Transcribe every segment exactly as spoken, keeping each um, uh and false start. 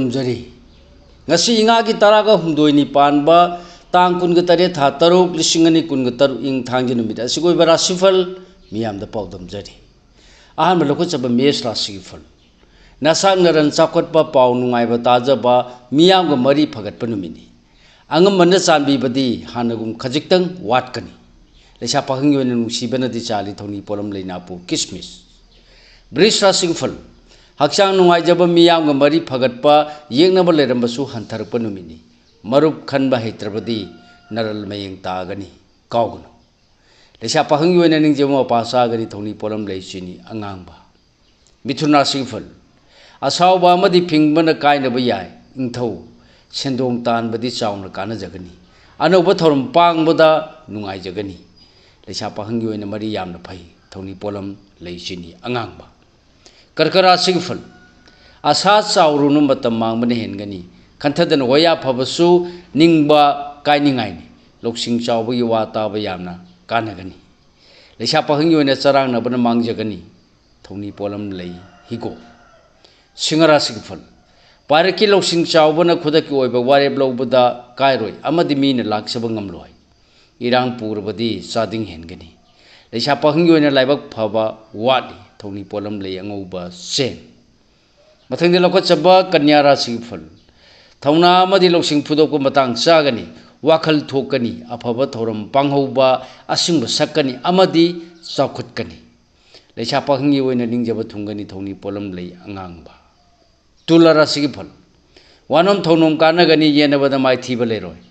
ꯄꯥꯎꯗꯝꯖꯔꯤ꯫ ꯉꯁꯤ ꯏꯉꯥꯒꯤ ꯇꯔꯥꯒ ꯍꯨꯝꯗꯣꯏꯅꯤ ꯄꯥꯟꯕ ꯇꯥꯡ ꯀꯨꯟꯒ ꯇꯔꯦꯠ, ꯊꯥ ꯇꯔꯨꯛ, ꯂꯤꯁꯤꯡ ꯑꯅꯤ ꯀꯨꯟꯒ ꯇꯔꯨꯛ ꯏꯪ ꯊꯥꯡꯖ ꯅꯨꯃꯤꯠ ꯑꯁꯤꯒꯤ ꯑꯣꯏꯕ ꯔꯥꯁꯤꯐꯜ ꯃꯤꯌꯥꯝꯗ ꯄꯥꯎꯗꯝꯖꯔꯤ꯫ ꯑꯍꯥꯟꯕ ꯂꯧꯈꯠꯆꯕ ꯃꯦꯁ ꯔꯥꯁꯤꯒꯤ ꯐꯜ꯫ ꯅꯁꯥꯛ ꯅꯔꯟ ꯆꯥꯎꯈꯠꯄ, ꯄꯥꯎ ꯅꯨꯡꯉꯥꯏꯕ ꯇꯥꯖꯕ, ꯃꯤꯌꯥꯝꯒ ꯃꯔꯤ ꯐꯒꯠꯄ ꯅꯨꯃꯤꯠꯅꯤ꯫ ꯑꯉꯝꯕꯅ ꯆꯥꯟꯕꯤꯕꯗꯤ ꯍꯥꯟꯅꯒꯨꯝ ꯈꯖꯤꯛꯇꯪ ꯋꯥꯠꯀꯅꯤ꯫ ꯂꯩꯁꯥ ꯄꯥꯈꯪꯒꯤ ꯑꯣꯏꯅ ꯅꯨꯡꯁꯤꯕꯅꯗꯤ ꯆꯥꯜꯂꯤ ꯊꯧꯅꯤ ꯄꯣꯠꯂꯝ ꯂꯩꯅꯥꯄꯨ ꯀꯤꯁꯃꯤꯁ꯫ ꯕ꯭ꯔꯤꯖ ꯔꯥꯁꯤꯒꯤ ꯐꯜ꯫ ꯍꯛꯆꯥꯡ ꯅꯨꯡꯉꯥꯏꯖꯕ, ꯃꯤꯌꯥꯝꯒ ꯃꯔꯤ ꯐꯒꯠꯄ, ꯌꯦꯛꯅꯕ ꯂꯩꯔꯝꯕꯁꯨ ꯍꯟꯊꯔꯛꯄ ꯅꯨꯃꯤꯠꯅꯤ꯫ ꯃꯔꯨꯞ ꯈꯟꯕ ꯍꯩꯇ꯭ꯔꯕꯗꯤ ꯅꯔꯜ ꯃꯌꯦꯡ ꯇꯥꯒꯅꯤ, ꯀꯥꯎꯒꯅꯨ꯫ ꯂꯩꯁꯥ ꯄꯥꯈꯪꯒꯤ ꯑꯣꯏꯅ ꯅꯤꯡꯖꯕ ꯃꯄꯥ ꯆꯥꯒꯅꯤ ꯊꯧꯅꯤ ꯄꯣꯠꯂꯝ ꯂꯩ ꯆꯤꯅꯤ ꯑꯉꯥꯡꯕ꯫ ꯃꯤꯊꯨꯟ ꯔꯥꯁꯤꯒꯤ ꯐꯜ꯫ ꯑꯁꯥꯎꯕ ꯑꯃꯗꯤ ꯐꯤꯡꯕꯅ ꯀꯥꯏꯅꯕ ꯌꯥꯏ꯫ ꯏꯪꯊꯧ꯫ ꯁꯦꯟꯗꯣꯡ ꯇꯥꯟꯕꯗꯤ ꯆꯥꯎꯅ ꯀꯥꯟꯅꯖꯒꯅꯤ꯫ ꯑꯅꯧꯕ ꯊꯧꯔꯝ ꯄꯥꯡꯕꯗ ꯅꯨꯡꯉꯥꯏꯖꯒꯅꯤ꯫ ꯂꯩꯁꯥ ꯄꯥꯈꯪꯒꯤ ꯑꯣꯏꯅ ꯃꯔꯤ ꯌꯥꯝꯅ ꯐꯩ꯫ ꯊꯧꯅꯤ ꯄꯣꯠꯂꯝ ꯂꯩ ꯆꯤꯅꯤ ꯑꯉꯥꯡꯕ꯫ ꯀꯔꯀ ꯔꯥꯁꯤꯒꯤ ꯐꯜ꯫ ꯑꯁꯥ ꯆꯥꯎꯔꯨꯅꯨ, ꯃꯇꯝ ꯃꯥꯡꯕꯅ ꯍꯦꯟꯒꯅꯤ꯫ ꯈꯟꯊꯗꯅ ꯋꯥꯌꯥ ꯐꯕꯁꯨ ꯅꯤꯡꯕ ꯀꯥꯏꯅꯤꯡꯉꯥꯏꯅꯤ꯫ ꯂꯧꯁꯤꯡ ꯆꯥꯎꯕꯒꯤ ꯋꯥ ꯇꯥꯕ ꯌꯥꯝꯅ ꯀꯥꯟꯅꯒꯅꯤ꯫ ꯂꯩꯁꯥ ꯄꯥꯈꯪꯒꯤ ꯑꯣꯏꯅ ꯆꯔꯥꯡꯅꯕꯅ ꯃꯥꯡꯖꯒꯅꯤ꯫ ꯊꯧꯅꯤ ꯄꯣꯠꯂꯝ ꯂꯩ ꯍꯤꯒꯣꯛ꯫ ꯁꯤꯡꯍ ꯔꯥꯁꯤꯒꯤ ꯐꯜ꯫ ꯄꯥꯏꯔꯛꯀꯤ ꯂꯧꯁꯤꯡ ꯆꯥꯎꯕꯅ ꯈꯨꯗꯛꯀꯤ ꯑꯣꯏꯕ ꯋꯥꯔꯦꯞ ꯂꯧꯕꯗ ꯀꯥꯏꯔꯣꯏ ꯑꯃꯗꯤ ꯃꯤꯅ ꯂꯥꯛꯆꯕ ꯉꯝꯂꯣꯏ꯫ ꯏꯔꯥꯡ ꯄꯨꯔꯕꯗꯤ ꯆꯥꯗꯤꯡ ꯍꯦꯟꯒꯅꯤ꯫ ꯂꯩꯁꯥ ꯄꯥꯈꯪꯒꯤ ꯑꯣꯏꯅ ꯂꯥꯏꯕꯛ ꯐꯕ ꯋꯥꯠꯂꯤ꯫ ꯊꯧꯅꯤ ꯄꯣꯠꯂꯝ ꯂꯩ ꯑꯉꯧꯕ ꯆꯦꯟ꯫ ꯃꯊꯪꯗ ꯂꯧꯈꯠꯆꯕ ꯀꯟꯌꯥ ꯔꯥꯁꯤꯒꯤ ꯐꯜ꯫ ꯊꯧꯅꯥ ꯑꯃꯗꯤ ꯂꯧꯁꯤꯡ ꯐꯨꯗꯣꯛꯄ ꯃꯇꯥꯡ ꯆꯥꯒꯅꯤ꯫ ꯋꯥꯈꯜ ꯊꯣꯛꯀꯅꯤ꯫ ꯑꯐꯕ ꯊꯧꯔꯝ ꯄꯥꯡꯍꯧꯕ, ꯑꯁꯤꯡꯕ ꯁꯛꯀꯅꯤ ꯑꯃꯗꯤ ꯆꯥꯎꯈꯠꯀꯅꯤ꯫ ꯂꯩꯁꯥ ꯄꯥꯈꯪꯒꯤ ꯑꯣꯏꯅ ꯅꯤꯡꯖꯕ ꯊꯨꯡꯒꯅꯤ꯫ ꯊꯧꯅꯤ ꯄꯣꯠꯂꯝ ꯂꯩ ꯑꯉꯥꯡꯕ꯫ ꯇꯨꯂꯥ ꯔꯥꯁꯤꯒꯤ ꯐꯜ꯫ ꯋꯥꯅꯣꯝ ꯊꯧꯅꯣꯝ ꯀꯥꯟꯅꯒꯅꯤ, ꯌꯦꯟꯅꯕꯗ ꯃꯥꯏꯊꯤꯕ ꯂꯩꯔꯣꯏ꯫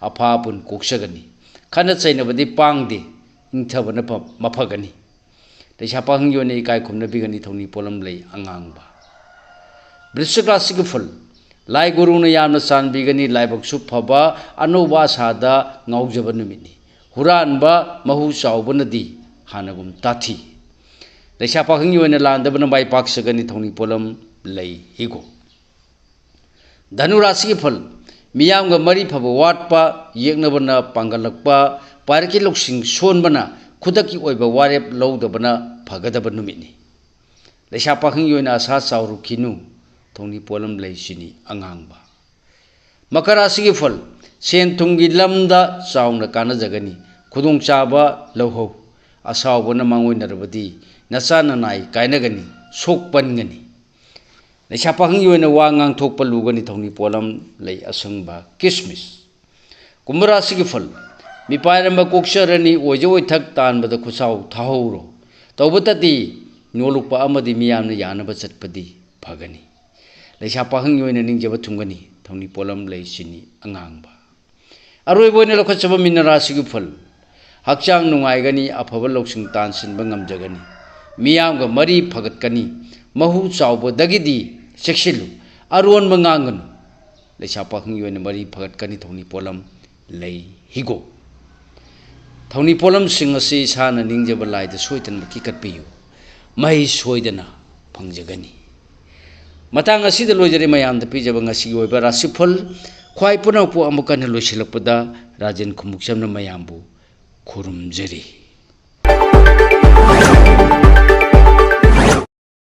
ꯑꯐꯥ ꯑꯄꯨꯟ ꯀꯣꯛꯆꯒꯅꯤ꯫ ꯈꯠꯅ ꯆꯩꯅꯕꯗꯤ ꯄꯥꯡꯗꯦ, ꯏꯪꯊꯕꯅ ꯐ-, ꯃꯐꯒꯅꯤ꯫ ꯂꯩꯁꯥ ꯄꯥꯈꯪꯒꯤ ꯑꯣꯏꯅ ꯏꯀꯥꯏ ꯈꯨꯝꯅꯕꯤꯒꯅꯤ, ꯊꯧꯅꯤ ꯄꯣꯠꯂꯝ ꯂꯩ ꯑꯉꯥꯡꯕ꯫ ꯕ꯭ꯔꯤꯁꯤꯛ ꯔꯥꯁꯤꯒꯤ ꯐꯜ꯫ ꯂꯥꯏ ꯒꯨꯔꯨꯅ ꯌꯥꯝꯅ ꯆꯥꯟꯕꯤꯒꯅꯤ, ꯂꯥꯏꯕꯛꯁꯨ ꯐꯕ, ꯑꯅꯧꯕ ꯑꯁꯥꯗ ꯉꯥꯎꯖꯕ ꯅꯨꯃꯤꯠꯅꯤ꯫ ꯍꯨꯔꯥꯟꯕ ꯃꯍꯨ ꯆꯥꯎꯕꯅꯗꯤ ꯍꯥꯟꯅꯒꯨꯝ ꯇꯥꯊꯤ꯫ ꯂꯩꯁꯥ ꯄꯥꯈꯪꯒꯤ ꯑꯣꯏꯅ ꯂꯥꯟꯗꯕꯅ ꯃꯥꯏ ꯄꯥꯛꯆꯒꯅꯤ, ꯊꯧꯅꯤ ꯄꯣꯠꯂꯝ ꯂꯩ ꯍꯤꯒꯣꯛ꯫ ꯙꯅꯨ ꯔꯥꯁꯤꯒꯤ ꯐꯜ꯫ ꯃꯤꯌꯥꯝꯒ ꯃꯔꯤ ꯐꯕ ꯋꯥꯠꯄ, ꯌꯦꯛꯅꯕꯅ ꯄꯥꯡꯒꯜꯂꯛꯄ, ꯄꯥꯏꯔꯛꯀꯤ ꯂꯧꯁꯤꯡ ꯁꯣꯟꯕꯅ ꯈꯨꯗꯛꯀꯤ ꯑꯣꯏꯕ ꯋꯥꯔꯦꯞ ꯂꯧꯗꯕꯅ ꯐꯒꯗꯕ ꯅꯨꯃꯤꯠꯅꯤ꯫ ꯂꯩꯁꯥ ꯄꯥꯈꯪꯒꯤ ꯑꯣꯏꯅ ꯑꯁꯥ ꯆꯥꯎꯔꯨꯈꯤꯅꯨ꯫ ꯊꯧꯅꯤ ꯄꯣꯠꯂꯝ ꯂꯩ ꯆꯤꯅꯤ ꯑꯉꯥꯡꯕ꯫ ꯃꯀꯔ ꯔꯥꯁꯤꯒꯤ ꯐꯜ, ꯁꯦꯟ ꯊꯨꯝꯒꯤ ꯂꯝꯗ ꯆꯥꯎꯅ ꯀꯥꯟꯅꯖꯒꯅꯤ, ꯈꯨꯗꯣꯡꯆꯥꯕ ꯂꯧꯍꯧ, ꯑꯁꯥꯎꯕꯅ ꯃꯥꯡꯑꯣꯏꯅꯔꯕꯗꯤ ꯅꯆꯥ ꯅꯅꯥꯏ ꯀꯥꯏꯅꯒꯅꯤ, ꯁꯣꯛꯄꯟꯒꯅꯤ꯫ ꯂꯩꯁꯥ ꯄꯥꯈꯪꯒꯤ ꯑꯣꯏꯅ ꯋꯥ ꯉꯥꯡꯊꯣꯛꯄ ꯂꯨꯒꯅꯤ, ꯊꯧꯅꯤ ꯄꯣꯠꯂꯝ ꯂꯩ ꯑꯁꯪꯕ ꯀꯤꯁꯃꯤꯁ꯫ ꯀꯨꯝꯚ ꯔꯥꯁꯤꯒꯤ ꯐꯜ, ꯃꯤꯄꯥꯏꯔꯝꯕ ꯀꯣꯛꯆꯔꯅꯤ, ꯑꯣꯏꯖ ꯑꯣꯏꯊꯛ ꯇꯥꯟꯕꯗ ꯈꯨꯠꯁꯥꯎ ꯊꯥꯍꯧꯔꯣ, ꯇꯧꯕꯇꯗꯤ ꯅꯣꯂꯨꯛꯄ ꯑꯃꯗꯤ ꯃꯤꯌꯥꯝꯅ ꯌꯥꯅꯕ ꯆꯠꯄꯗꯤ ꯐꯒꯅꯤ꯫ ꯂꯩꯁꯥ ꯄꯥꯈꯪꯒꯤ ꯑꯣꯏꯅ ꯅꯤꯡꯖꯕ ꯊꯨꯡꯒꯅꯤ, ꯊꯧꯅꯤ ꯄꯣꯠꯂꯝ ꯂꯩ ꯆꯤꯅꯤ ꯑꯉꯥꯡꯕ꯫ ꯑꯔꯣꯏꯕ ꯑꯣꯏꯅ ꯂꯧꯈꯠꯆꯕ ꯃꯤꯅ ꯔꯥꯁꯤꯒꯤ ꯐꯜ, ꯍꯛꯆꯥꯡ ꯅꯨꯡꯉꯥꯏꯒꯅꯤ, ꯑꯐꯕ ꯂꯧꯁꯤꯡ ꯇꯥꯟꯁꯤꯟꯕ ꯉꯝꯖꯒꯅꯤ, ꯃꯤꯌꯥꯝꯒ ꯃꯔꯤ ꯐꯒꯠꯀꯅꯤ, ꯃꯍꯨ ꯆꯥꯎꯕꯗꯒꯤꯗꯤ ꯆꯦꯛꯁꯤꯜꯂꯨ, ꯑꯔꯣꯟꯕ ꯉꯥꯡꯒꯅꯨ꯫ ꯂꯩꯁꯥ ꯄꯥꯈꯪꯒꯤ ꯑꯣꯏꯅ ꯃꯔꯤ ꯐꯒꯠꯀꯅꯤ, ꯊꯧꯅꯤ ꯄꯣꯠꯂꯝ ꯂꯩ ꯍꯤꯒꯣꯛ꯫ ꯊꯧꯅꯤ ꯄꯣꯠꯂꯝꯁꯤꯡ ꯑꯁꯤ ꯏꯁꯥꯅ ꯅꯤꯡꯖꯕ ꯂꯥꯏꯗ ꯁꯣꯏꯗꯅꯃꯛꯀꯤ ꯀꯠꯄꯤꯌꯨ, ꯃꯍꯩ ꯁꯣꯏꯗꯅ ꯐꯪꯖꯒꯅꯤ꯫ ꯃꯇꯥꯡ ꯑꯁꯤꯗ ꯂꯣꯏꯖꯔꯦ ꯃꯌꯥꯝꯗ ꯄꯤꯖꯕ ꯉꯁꯤꯒꯤ ꯑꯣꯏꯕ ꯔꯥꯁꯤꯐꯜ꯫ ꯈ꯭ꯋꯥꯏ ꯄꯨꯅꯃꯛꯄꯨ ꯑꯃꯨꯛ ꯍꯟꯅ ꯂꯣꯏꯁꯤꯜꯂꯛꯄꯗ ꯔꯥꯖꯦꯟ ꯈꯨꯃꯨꯛꯆꯝꯅ ꯃꯌꯥꯝꯕꯨ ꯈꯨꯔꯨꯝꯖꯔꯤ꯫